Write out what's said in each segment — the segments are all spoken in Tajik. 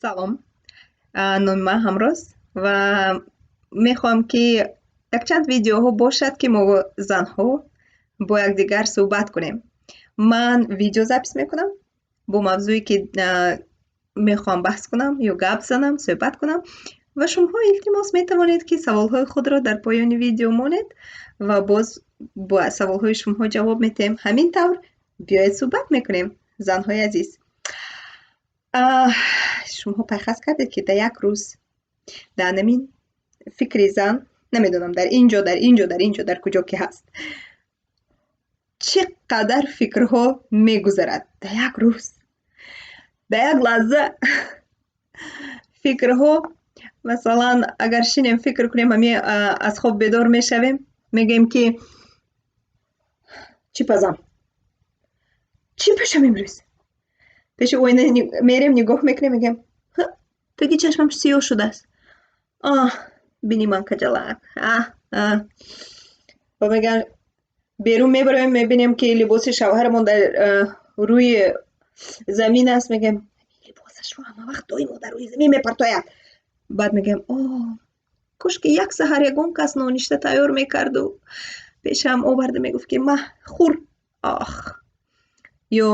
Салом, номи ман Ҳамроз ва мехоҳам, ки якчанд видеоҳо бошад, ки мо, занҳо, бо якдигар суҳбат кунем. Ман видео запись мекунам бо мавзӯе, ки мехоҳам баҳс кунам ё гап занам, суҳбат кунам, ва шумоҳо, илтимос, метавонед, ки саволҳои худро дар поёни видео монед ва боз бо саволҳои шумоҳо ҷавоб медиҳем. Ҳамин тавр, биёед, суҳбат мекунем, занҳои азиз. Шумоҳо пайхас кардед, ки дар як рӯз дар ҳамин фикри зан, намедонам, дар ин ҷо, дар ин ҷо, дар ин ҷо, дар куҷо ки ҳаст, чӣ қадар фикрҳо мегузарад дар як рӯз, дар як лаҳза фикрҳо. Масалан, агар шинем, фикр кунем, ҳами аз хоб бедор мешавем, мегӯем, ки чӣ пазам, чӣ пӯшам имрӯз? Пеши оина мерем, нигоҳ мекунем, мегӯем: таги чашмам сиёҳ шудааст, аҳ, бини ман каҷалак. Ва мегӯян, берун мебароем, мебинем, ки либоси шавҳарамон дар рӯи замин аст. Мегӯем: либосашро ҳамавақт доимо дар рӯи замин мепартояд. Баъд мегӯем: о, кошки як саҳар ягон кас ноништа тайёр мекарду пешам оварда мегуфт, ки ма, хӯр. Ох, ё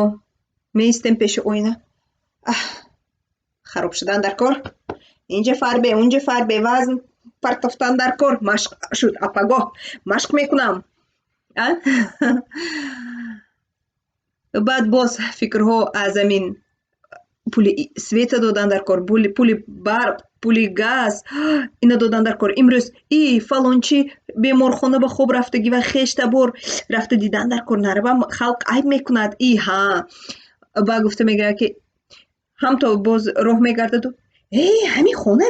меистем пеши оина: аҳ, хароб шудан дар кор, инҷа фарбе, унҷа фарбе, вазн партофтан дар кор, машқ шуд, а пагоҳ машқ мекунам. Баъд боз фикрҳо аз амин пули света додан дар кор, пули барқ, пули газ, ина додан дар кор имрӯз, и фалончи беморхона ба хоб рафтагӣ ва хештабор рафта дидан дар кор, наравам, халқ айб мекунад. И ҳа, ба гуфта мегӯяд, ки ҳамто боз роҳ мегардаду: э, ҳамин хона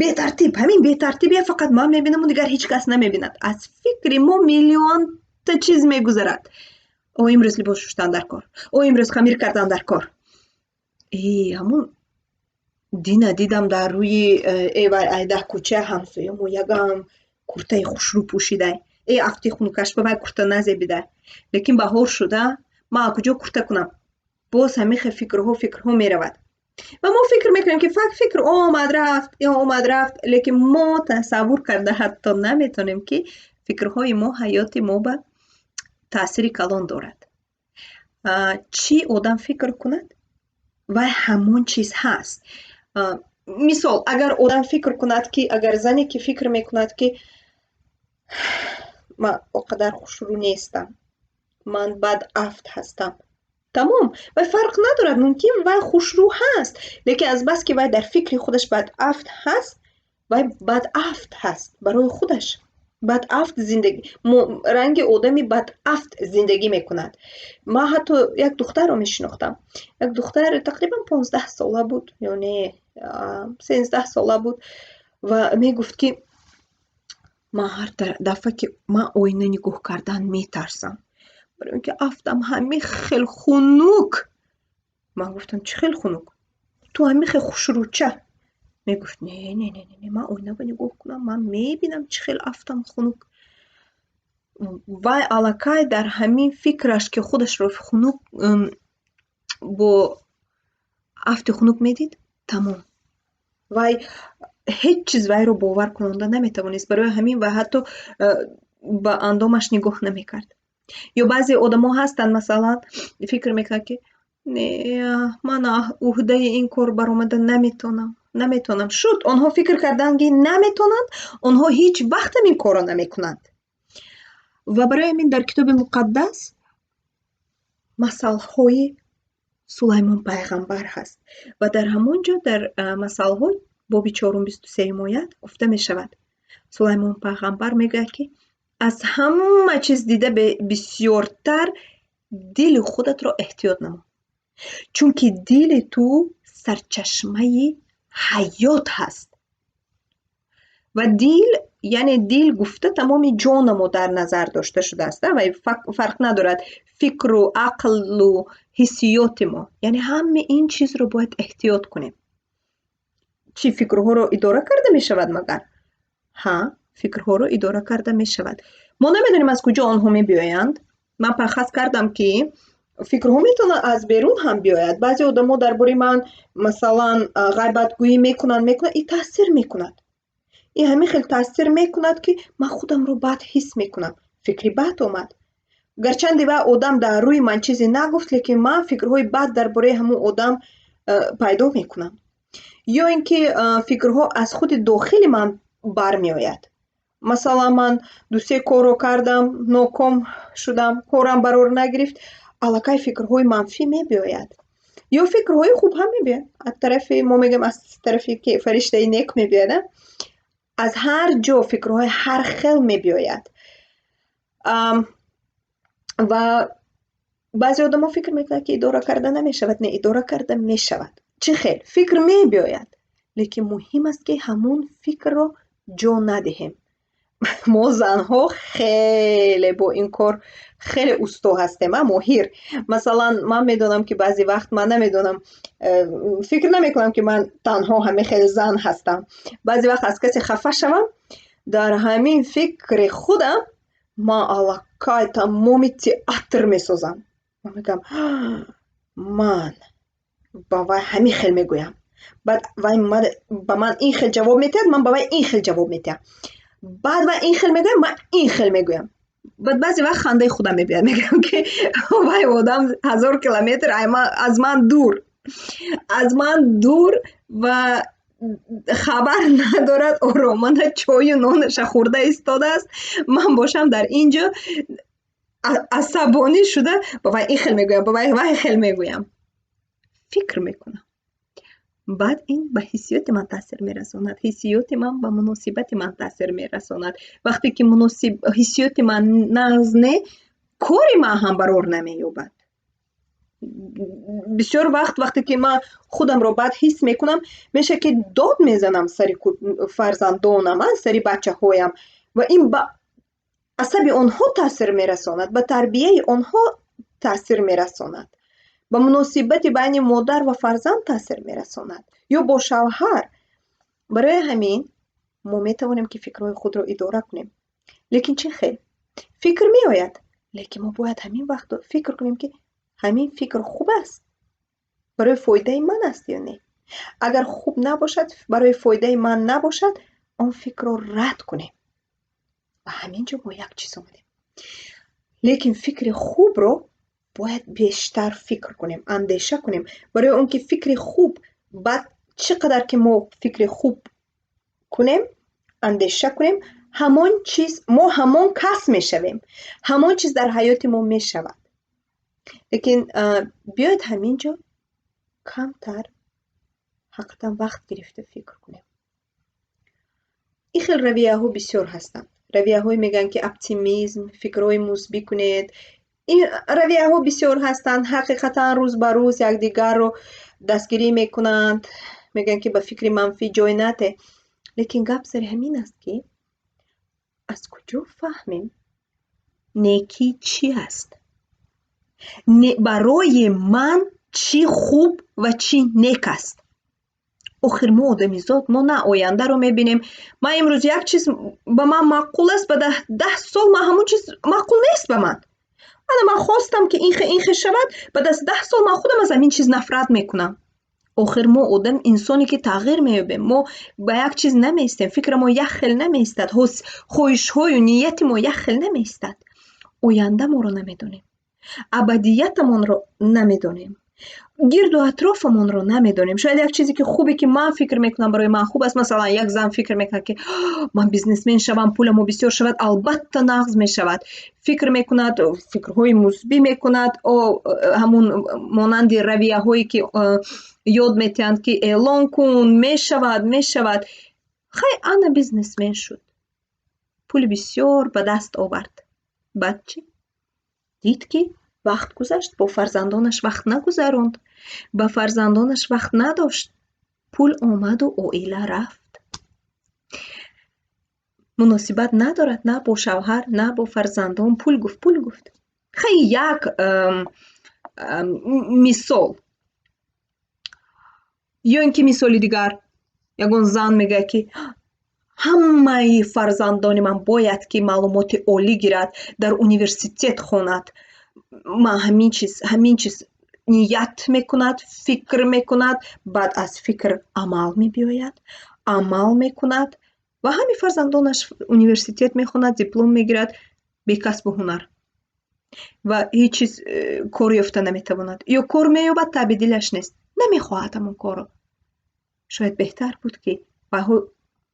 бетартиб, ҳамин бетартибия фақат ман мебинаму дигар ҳеҷ кас намебинад. Аз фикри мо миллионта чиз мегузарад. О, имрӯз либос шуштан дар кор, о, имрӯз хамир кардан дар кор, э, ҳамун дина дидам дар рӯи айдаҳ кӯча ҳамсоямо ягам куртаи хушрӯ пӯшидай. Э, афти хунукаш ба вай курта назебидай, лекин баҳор шуда, ман аз куҷо курта кунам? Боз ҳамин хел фикрҳо, фикрҳо меравад ва мо фикр мекунем, ки фикр омад, рафт, омад, рафт, лекин мо тасаввур карда ҳатто наметонем, ки фикрҳои мо ҳаёти мо ба таъсири калон дорад. Чӣ одам фикр кунад, вай ҳамон чиз ҳаст. Мисол, агар одам фикр кунад, ки агар зане ки фикр мекунад, ки ман он қадар хушрӯ нестам, ман бадафт ҳастам, тамом, вай фарқ надорад, мумкин вай хушрӯ ҳаст, лекин азбаски вай дар фикри худаш бадафт ҳаст, вай бадафт ҳаст, барои худаш бадафт зиндагӣ, ранги одами бадафт зиндагӣ мекунад. Ман ҳатто як духтарро мешинохтам. Як духтар тақрибан 15 сола буд ё не, 13 сола буд ва мегуфт, ки ман ҳар дафъа, ки ман оина нигоҳ кардан метарсам, барои ин ки афтам ҳамин хел хунук. Ман гуфтам: чӣ хел хунук, ту ҳамин хел хушрӯча. Мегуфт: не, не, не, не, ман оинаро нигоҳ кунам, ман мебинам, чӣ хел афтам хунук. Вай аллакай дар ҳамин фикраш, ки худашро хунук, бо афти хунук медид, тамом, вай ҳеҷ чиз вайро бовар кунонда наметавонист. Барои ҳамин вай ҳатто ба андомаш нигоҳ намекард. Ё баъзе одамо ҳастанд, масалан, фикр мекунанд, ки не, ман уҳдаи ин кор баромада наметонам, наметонам. Шуд, онҳо фикр карданд, ки наметонанд, онҳо ҳеҷ вақтам ин корро намекунанд. Ва барои ҳамин дар Китоби Муқаддас масалҳои Сулаймон пайғамбар ҳаст ва дар ҳамон ҷо, дар Масалҳо, боби чорум, 23-юм оят гуфта мешавад. Сулаймон пайғамбар мегӯяд, ки аз ҳама чиз дида бисёртар дили худатро эҳтиёт намо, чунки дили ту сарчашмаи ҳаёт ҳаст. Ва дил, яъне дил гуфта тамоми ҷонамо дар назар дошта шудааст ва фарқ надорад, фикру ақлу ҳиссиёти мо, яъне ҳамаи ин чизро бояд эҳтиёт кунем. Чӣ, фикрҳоро идора карда мешавад магар? Ҳа, фикрҳоро идора карда мешавад. Мо намедонем, аз куҷо онҳо мебиёянд. Ман пайхас кардам, ки Фикрҳо метавонад аз берун ҳам биёяд. Баъзе одамо дар бораи ман, масалан, ғайбатгӯӣ мекунанд, ин таъсир мекунад. Ин ҳамин хел таъсир мекунад, ки ман худамро бад ҳис мекунам. Фикри бад омад. Гарчанде вай одам дар рӯи ман чизе нагуфт, лекин ман фикрҳои бад дар бораи ҳамон одам пайдо мекунам. Ё ин ки фикрҳо аз худи дохили ман бармеояд. Масалан, ман ду-се корро кардам, ноком шудам, корам барор нагирифт, аллакай фикрҳои манфӣ мебиёяд. Ё фикрҳои хуб ҳам мебиёяд. Аз тарафи, мо мегӯем, аз тарафи ки фариштаи нек мебиёяд. Аз ҳар ҷо фикрҳои ҳар хел мебиёяд. Ва баъзе одамо фикр мекунанд, ки идора карда намешавад. Не, идора карда мешавад. Чӣ хел? Фикр мебиёяд, лекин муҳим аст, ки ҳамон фикрро ҷо надиҳем. Мо занҳо хеле бо ин кор хеле усто ҳастем, моҳир. Масалан, ман медонам, ки баъзе вақт, ман намедонам, фикр намекунам, ки ман танҳо ҳамин хел зан ҳастам. Баъзе вақт аз касе хафа шавам, дар ҳамин фикри худам ман аллакай тамоми театр месозам. Ман мегӯям, ман ба вай ҳамин хел мегӯям. Баъд вай ба ман ин хел ҷавоб медиҳад, ман ба вай ин хел ҷавоб медиҳам. Баъд вай ин хел мегӯяд, ман ин хел мегӯям. Баъд баъзе вақт хандаи худам мебиёяд. Мегӯям, ки вай одам 1000 километр аз ман дур. Аз ман дур ва хабар надорад, оромона чою нонаша хӯрда истодааст. Ман бошам, дар ин ҷо асабонӣ шуда ба вай ин хел мегӯям, ба вай хел мегӯям. Фикр мекунам. Баъд ин ба ҳиссиёти ман таъсир мерасонад. Ҳиссиёти ман ба муносибати ман таъсир мерасонад. Вақте ки ҳиссиёти ман нағз не, кори ман ҳам барор намеёбад. Бисёр вақт, вақте ки ман худамро бад ҳис мекунам, мешавад, ки дод мезанам сари фарзандонам, сари бачаҳоям, ва ин ба асаби онҳо таъсир мерасонад, ба тарбияи онҳо таъсир мерасонад, ба муносибати байни модар ва фарзанд таъсир мерасонад ё бо шавҳар. Барои ҳамин мо метавонем, ки фикрҳои худро идора кунем. Лекин чӣ хел? Фикр меояд, лекин мо бояд ҳамин вақт фикр кунем, ки ҳамин фикр хуб аст, барои фоидаи ман аст ё не. Агар хуб набошад, барои фоидаи ман набошад, он фикрро рад кунем. Ва ҳамин ҷо мо як чиз омадем. Лекин фикри хубро бояд бештар фикр кунем, андеша кунем. Барои он ки фикри хуб, баъд чӣ қадар ки мо фикри хуб кунем, андеша кунем, ҳамон чиз, мо ҳамон кас мешавем, ҳамон чиз дар ҳаёти мо мешавад. Лекин биёед, ҳамин ҷо камтар ҳақиқатан вақт гирифта фикр кунем. Ин хел равияҳо бисёр ҳастанд. Равияҳое мегӯянд, ки оптимизм, фикрҳои мусбӣ кунед. Ин равияҳо бисёр ҳастанд. Ҳақиқатан, рӯз ба рӯз якдигарро дастгирӣ мекунанд, мегӯянд, ки ба фикри манфӣ ҷой надеҳ. Лекин гап сари ҳамин аст, ки аз куҷо фаҳмем, некӣ чӣ аст? Барои ман чӣ хуб ва чӣ нек аст? Охир мо одамизод, мо на ояндаро мебинем. Ман имрӯз як чиз ба ман маъқул аст, ба 10 сол ман ҳамон чиз маъқул нест ба ман. Ана ман хостам, ки ин хел, ин хел шавад, баъд аз 10 сол ман худам аз ҳамин чиз нафрат мекунам. Охир мо одам, инсоне, ки тағйир меёбем. Мо ба як чиз намеистем, фикри мо як хел намеистад, хоҳишҳою нияти мо як хел намеистад. Оянда моро намедонем, абадиятамонро намедонем, гирду атрофамонро намедонем. Шояд як чизе ки хубе, ки ман фикр мекунам, барои ман хуб аст, масалан, як зан фикр мекунад, ки ман бизнесмен шавам, пуламо бисёр шавад, албатта нағз мешавад. Фикр мекунад, фикрҳои мусбӣ мекунад, ҳамун монанди равияҳое, ки ёд метиҳанд, ки эълон кун, мешавад, мешавад. Хай, ана бизнесмен шуд, пули бисёр ба даст овард. Баъд чӣ дид? Ки вақт гузашт, бо фарзандонаш вақт нагузаронд, ба фарзандонаш вақт надошт. Пул омаду оила рафт. Муносибат надорад на бо шавҳар, на бо фарзандон. Пул гуфт, пул гуфт. Хай, як мисол. Ё ин ки мисоли дигар: ягон зан мегӯяд, ки ҳамаи фарзандони ман бояд ки маълумоти олӣ гирад, дар университет хонад. Ман ҳамин чиз ният мекунад, фикр мекунад, баъд аз фикр амал мебиёяд, амал мекунад ва ҳамин фарзандонаш университет мехонад, диплом мегирад, бекасбу ҳунар ва ҳеҷ чиз кор ёфта наметавонад ё кор меёбад, таъби дилаш нест, намехоҳад ҳамон корро. Шояд беҳтар буд, ки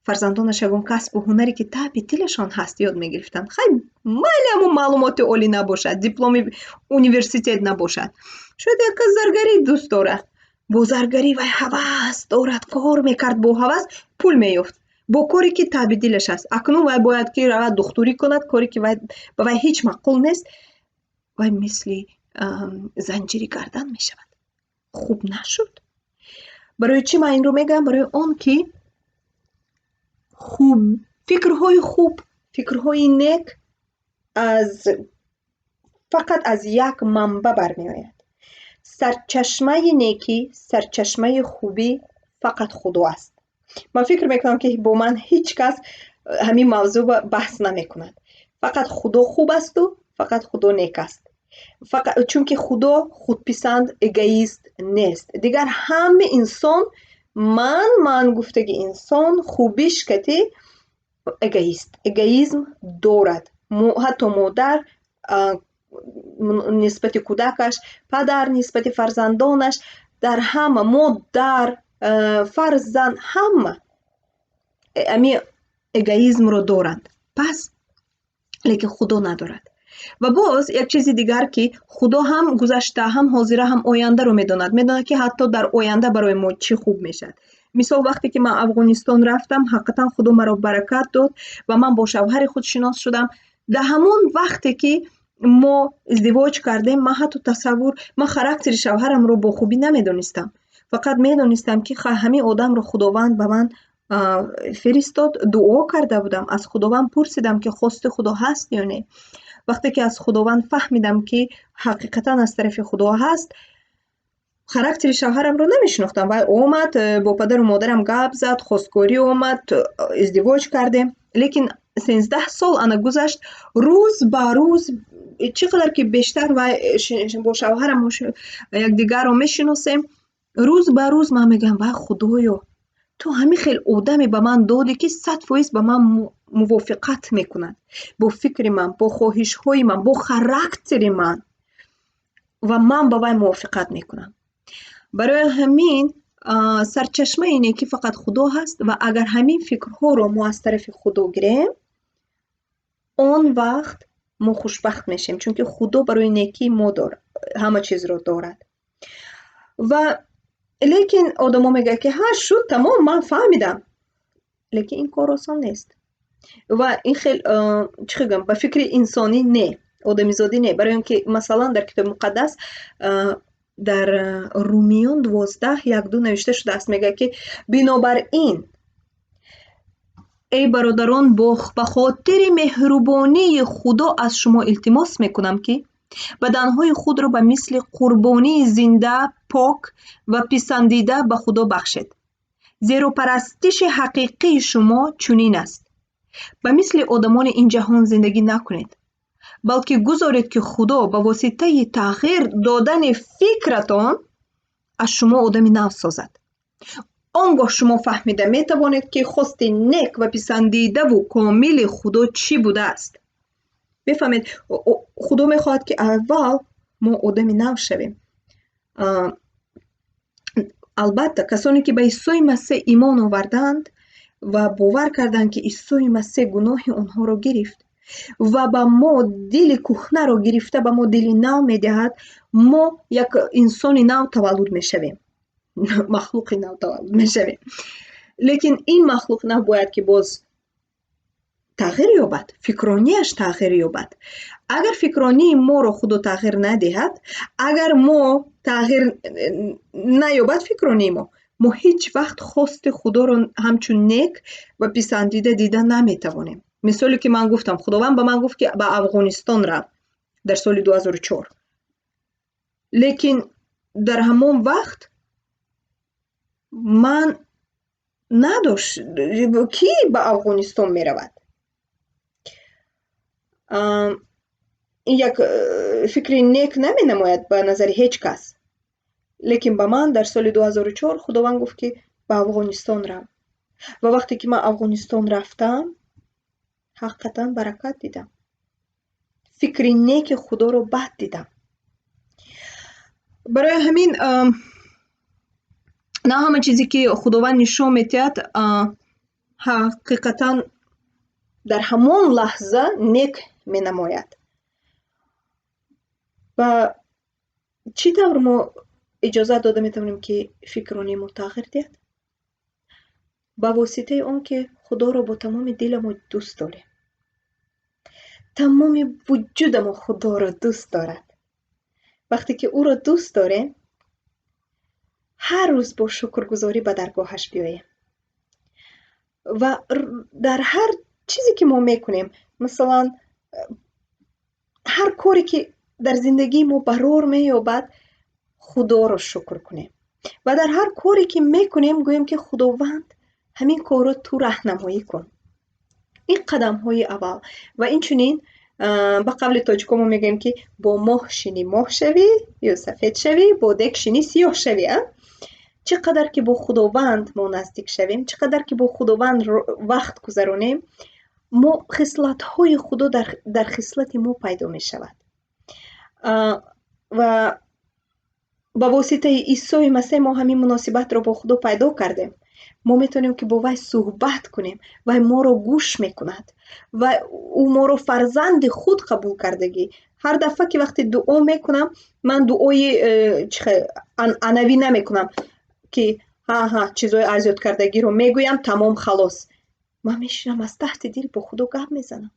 фарзандонаш ягон касбу ҳунаре, ки таъби дилашон ҳаст, ёд мегирифтанд. Хай, майли, ҳамон маълумоти олӣ набошад, дипломи университет набошад. Шояд як кас заргарӣ дӯст дорад, бо заргарӣ вай ҳавас дорад, кор мекард бо ҳавас, пул меёфт бо коре, ки таъби дилаш аст. Акнун вай бояд ки равад, духтурӣ кунад, коре, ки вай ба вай ҳеҷ маъқул нест. Вай мисли занҷири гардан мешавад. Хуб нашуд. Барои чӣ ман инро мегӯям? Барои он ки хуб, фикрҳои хуб, фикрҳои нек аз фақат аз як манбаъ бармеояд. Сарчашмаи некӣ, сарчашмаи хубӣ фақат Худо аст. Ман фикр мекунам, ки бо ман ҳеҷ кас ҳамин мавзӯъ баҳс намекунад. Фақат Худо хуб асту фақат Худо нек аст, чунки Худо худписанд, эгоист нест. Дигар ҳама инсон, ман гуфтаги инсон хубиш кати эгоист, эгоизм дорад. Ҳатто модар нисбати кӯдакаш, падар нисбати фарзандонаш, дар ҳама модар, фарзанд, ҳама ҳамин эгоизмро доранд. Пас лекин Худо надорад. Ва боз як чизи дигар, ки Худо ҳам гузашта, ҳам ҳозира, ҳам ояндаро медонад. Медонад, ки ҳатто дар оянда барои мо чӣ хуб мешавад. Мисол, вақте ки ман Афғонистон рафтам, ҳақиқатан Худо маро баракат дод ва ман бо шавҳари худ шинос шудам. Дар ҳамон вақте ки мо издивоҷ кардем, ман ҳатто тасаввур, ман характери шавҳарамро бо хубӣ намедонистам. Фақат медонистам, ки ҳамин одамро Худованд ба ман фиристод. Дуо карда будам, аз Худованд пурсидам, ки хости Худо ҳаст ё не. Вақте ки аз Худованд фаҳмидам, ки ҳақиқатан аз тарафи Худо ҳаст, характери шавҳарамро намешинохтам. Вай омад, бо падару модарам гап зад, хостгорӣ омад, издивоҷ кардем. Лекин 13 сол ана гузашт. Рӯз ба рӯз чӣ қадар ки бештар вай бо шавҳарам якдигарро мешиносем, рӯз ба рӯз ман мегӯям: «Вай, Худоё, ту ҳамин хел одаме ба ман додӣ, ки 100% ба ман мувофиқат мекунад, бо фикри ман, бо хоҳишҳои ман, бо характери ман, ва ман ба вай мувофиқат мекунам». Барои ҳамин сарчашмаи некӣ фақат Худо ҳаст ва агар ҳамин фикрҳоро мо аз тарафи Худо гирем, он вақт мо хушбахт мешавем, чунки Худо барои некии мо ҳама чизро дорад. Ва лекин одамо мегӯяд, ки ҳа, шуд, тамом, ман фаҳмидам. Лекин ин кор осон нест ва ин хел, чӣ хел гӯям, ба фикри инсонӣ не, одамизодӣ не. Барои он ки, масалан, дар Китоби Муқаддас, дар Румиён 12:1-2 навишта шудааст. Мегӯяд, ки бинобар ин, эй бародарон, ба хотири меҳрубонии Худо аз шумо илтимос мекунам, ки баданҳои худро ба мисли қурбонии зинда, пок ва писандида ба Худо бахшед, зеро парастиши ҳақиқии шумо чунин аст. Ба мисли одамони ин ҷаҳон зиндагӣ накунед, балки гузоред, ки Худо ба воситаи тағйир додани фикратон аз шумо одами нав созад. Он гоҳ шумо фаҳмида метавонед, ки хости нек ва писандидаву комили Худо чӣ будааст. Бифаҳмед, Худо мехоҳад, ки аввал мо одами нав шавем. Албатта, касоне ки ба Исои Масеҳ имон оварданд ва бовар карданд, ки Исои Масеҳ гуноҳи онҳоро гирифт ва ба мо дили кӯҳнаро гирифта, ба мо дили нав медиҳад, мо як инсони нав таваллуд мешавем, махлуқи нав таваллуд мешавем. Лекин ин махлуқи нав бояд ки боз тағйир ёбад, фикронияш тағйир ёбад. Агар фикронии моро Худо тағйир надиҳад, агар мо тағйир наёбад фикронии мо, мо ҳеҷ вақт хости Худоро ҳамчун нек ва писандида дида наметавонем. Мисоле ки ман гуфтам, Худованд ба ман гуфт, ки ба Афғонистон рав дар соли 2004, лекин дар ҳамон вақт ман надошт, кӣ ба Афғонистон меравад? Ин як фикри нек наменамояд ба назари ҳеҷ кас, лекин ба ман дар соли 2004 Худованд гуфт, ки ба Афғонистон рав. Ва вақте ки ман Афғонистон рафтам, ҳақиқатан баракат дидам, фикри неки Худоро бад дидам. Барои ҳамин на ҳама чизе, ки Худованд нишон медиҳад, ҳақиқатан дар ҳамон лаҳза нек менамояд. Ва чӣ тавр мо иҷозат дода метавонем, ки фикронии мо тағйир диҳад? Ба воситаи он ки Худоро бо тамоми диламон дӯст дорем, тамоми вуҷудамон Худоро дӯст дорад. Вақте ки ӯро дӯст дорем, ҳар рӯз бо шукргузорӣ ба даргоҳаш биёем ва дар ҳар чизе, ки мо мекунем, масалан, ҳар коре, ки дар зиндагии мо барор меёбад, Худоро шукр кунем ва дар ҳар коре, ки мекунем, гӯем, ки Худованд, ҳамин корро ту раҳнамоӣ кун. Ин қадамҳои аввал. Ва инчунин, ба қавли тоҷико, мо мегӯем, ки бо моҳ шинӣ, моҳ шавӣ ё сафед шавӣ, бо дег шинӣ, сиёҳ шавӣ. А чӣ қадар ки бо Худованд мо наздик шавем, чӣ қадар ки бо Худованд вақт гузаронем, мо хислатҳои Худо дар хислати мо пайдо мешавад. Ва ба воситаи Исои Масеҳ мо ҳамин муносибатро бо Худо пайдо кардем. Мо метавонем, ки бо вай суҳбат кунем, вай моро гӯш мекунад ва ӯ моро фарзанди худ қабул кардагӣ. Ҳар дафъа, ки вақте дуо мекунам, ман дуои анъанавӣ намекунам, ки ҳа чизҳои азёдкардагиро мегӯям, тамом, халос. Ман мешинам, аз таҳти дил бо Худо гап мезанам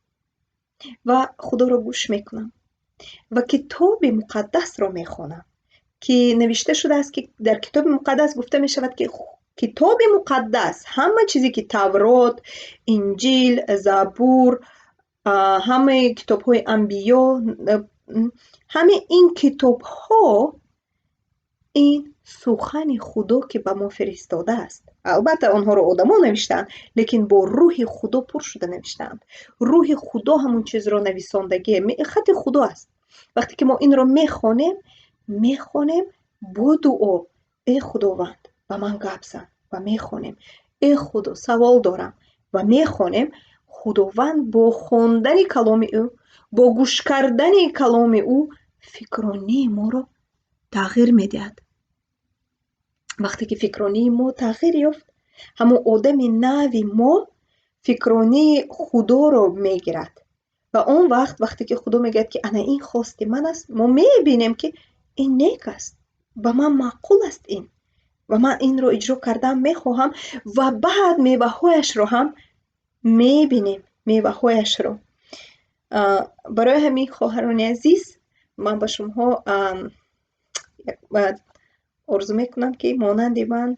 ва Худоро гӯш мекунам ва Китоби Муқаддасро мехонам, ки навишта шудааст, ки дар Китоби Муқаддас гуфта мешавад, ки Китоби Муқаддас, ҳама чизе, ки Таврот, Инҷил, Забур, ҳамаи китобҳои анбиё, ҳамаи ин китобҳо, ин сухани Худо, ки ба мо фиристодааст. Албатта, онҳоро одамон навиштаанд, лекин бо рӯҳи Худо пур шуда навиштаанд. Рӯҳи Худо ҳамон чизро нависондагие, хати Худо аст. Вақте ки мо инро мехонем, мехонем бо дуо: «Э Худованд, ба ман гап зан», ва мехонем: «Э Худо, савол дорам», ва мехонем. Худованд бо хондани каломи ӯ, бо гӯш кардани каломи ӯ фикронии моро тағйир медиҳад. Вақте ки фикронии мо тағйир ёфт, ҳамон одами нави мо фикронии Худоро мегирад. Ва он вақт, вақте ки Худо мегӯяд, ки ана ин хости ман аст, мо мебинем, ки ин нек аст, ба ман маъқул аст ин ва ман инро иҷро кардан мехоҳам. Ва баъд меваҳояшро ҳам мебинем, меваҳояшро. Барои ҳамин, хоҳарони азиз, ман ба шумоҳо орзу мекунам, ки монанди ман,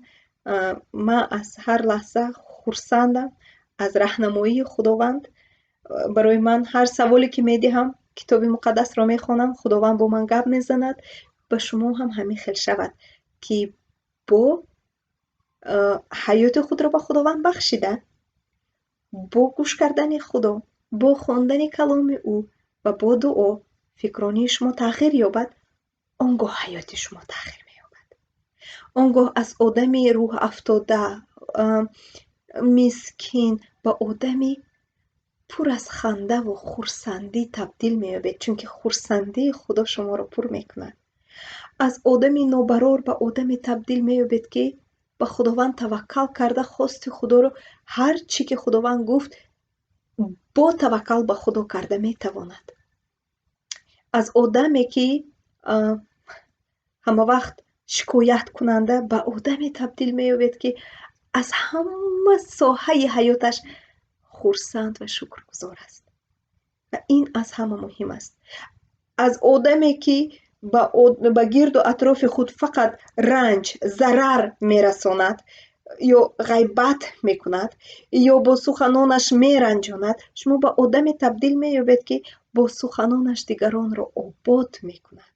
ман аз ҳар лаҳза хурсандам аз раҳнамоии Худованд. Барои ман ҳар саволе, ки медиҳам, Китоби Муқаддасро мехонам, Худованд бо ман гап мезанад. Ба шумо ҳам ҳамин хел шавад, ки бо ҳаёти худро ба Худованд бахшида, бо гӯш кардани Худо, бо хондани каломи ӯ ва бо дуо фикронии шумо тағйир ёбад. Он гоҳ ҳаёти шумо тағйир меёбад. Он гоҳ аз одами рӯҳафтода, мискин ба одами пур аз хандаву хурсандӣ табдил меёбед, чунки хурсандии Худо шуморо пур мекунад. Аз одами нобарор ба одаме табдил меёбед, ки ба Худованд таваккал карда, хости Худоро, ҳар чӣ ки Худованд гуфт, бо таваккал ба Худо карда метавонад. Аз одаме, ки ҳамавақт шикояткунанда, ба одаме табдил меёбед, ки аз ҳама соҳаи ҳаёташ хурсанд ва шукргузор аст. Ва ин аз ҳама муҳим аст. Аз одаме, ки ба гирду атрофи худ фақат ранҷ, зарар мерасонад ё ғайбат мекунад, ё бо суханонаш меранҷонад, шумо ба одаме табдил меёбед, ки бо суханонаш дигаронро обод мекунад.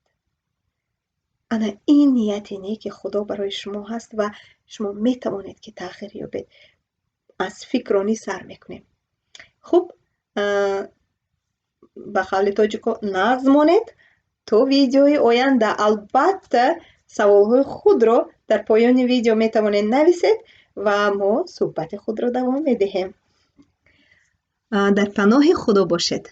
Ана ин нияти неки Худо барои шумо ҳаст ва шумо метавонед, ки тағйир ёбед. Аз фикронӣ сар мекунем. Хуб. Ба қавли тоҷико, нағз монед то видеои оянда. Албатта, саволҳои худро дар поёни видео метавонед нависед ва мо суҳбати худро давом медиҳем. Дар паноҳи Худо бошед.